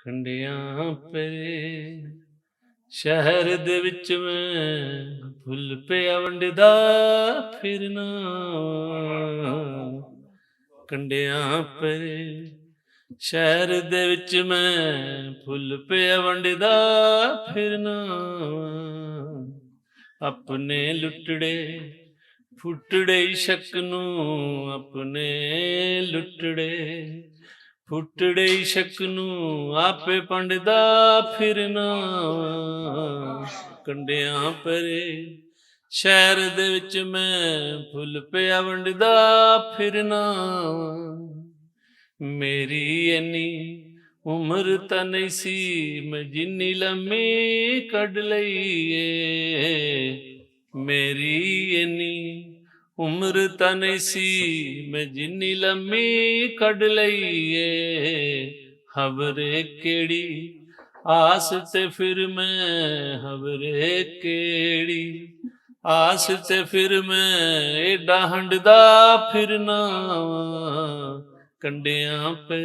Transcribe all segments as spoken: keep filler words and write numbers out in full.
کنڈیاں پرے۔ شہر دے وچ میں پھل پیا ونڈدا پھرنا واں۔ کنڈیاں پرے۔ شہر دے وچ میں پھل پیا ونڈدا پھرنا واں۔ اپنے لٹڑے پھٹڑے عشق نوں، اپنے لٹڑے پھٹڑے عشق نوں آپے پنڈدا پھرنا واں۔ کنڈیاں پرے۔ شہر دے وچ میں پھل پیا ونڈدا پھرنا واں۔ میری اینی عمر تاں نہیں سی، میں جنی لمے کڈ لئی اے۔ میری اینی عمر تاں نہیں سی، میں جنی لمے کڈ لئی اے۔ خبرے کیڑی آس تے پھر میں، خبرے کیڑی آس تے پھر میں ایڈا ہنڈدا پھرنا واں۔ کنڈیاں پہ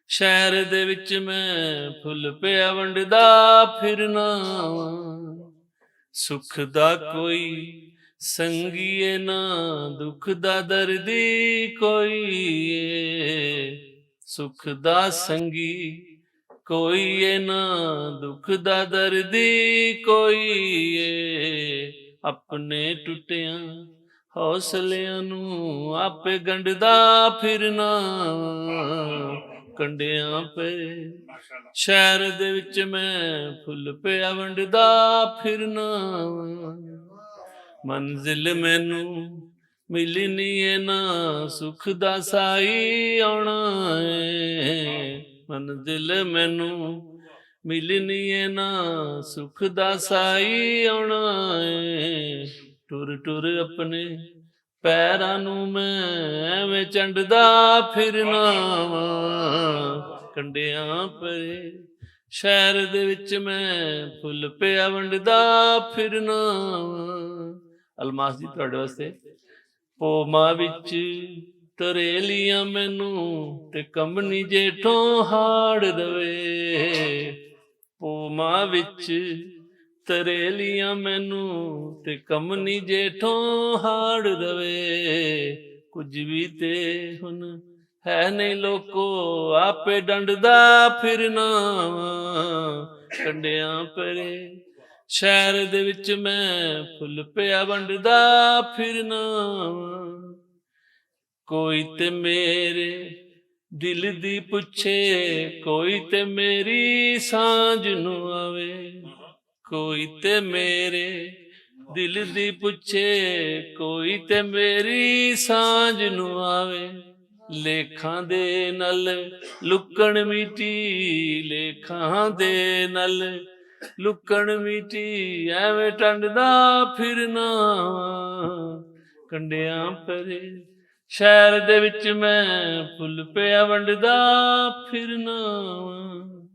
شہر دے وچ میں پھل پیا ونڈدا پھرنا واں۔ سکھ دا کوئی سنگی اے نہ، دکھ دا دردی کوئی اے۔ سکھ دا سنگی کوئی اے نہ، دکھ دا دردی کوئی اے۔ اپنے ٹٹیاں حوصلیاں نوں آپے گنڈدا پھرنا واں۔ کنڈیاں پہ شہر دے وچ میں پھل پیا ونڈدا پھرنا واں۔ منزل مینوں ملنی اے نہ، سکھ دا سائی آنا اے۔ منزل مینوں ملنی اے نہ، سکھ دا سائی آنا اے۔ ٹر ٹر اپنے پیراں نوں میں ایویں چنڈدا پھرنا واں۔ کنڈیاں پرے شہر دے وچ میں پھل پیا ونڈدا پھرنا واں۔ الماس جی، تہاڈے واسطے۔ پوما وچ تریلیاں مینوں تے کمنی جیٹھوں ہاڑ روے۔ پوما وچ تریلیاں مینوں تے کمنی جیٹھوں ہاڑ روے۔ کچھ وی تے ہن ہے نہیں لوکو، آپے ڈنڈدا پھرنا واں۔ کنڈیاں پرے شہر دے وچ میں پھل پیا ونڈدا پھرنا واں۔ کوئی تے میرے دل دی پچھے، کوئی تے میری سانجھ نوں آوے۔ کوئی تے میرے دل دی پچھے، کوئی تے میری سانجھ نوں آوے۔ لیکھاں دے نال لکن میٹی، لیکھاں دے نال لکن میٹی، ایویں ٹنڈدا پھرنا واں۔ کنڈیاں پرے شہر دے وچ میں پھل پیا ونڈدا پھرنا واں۔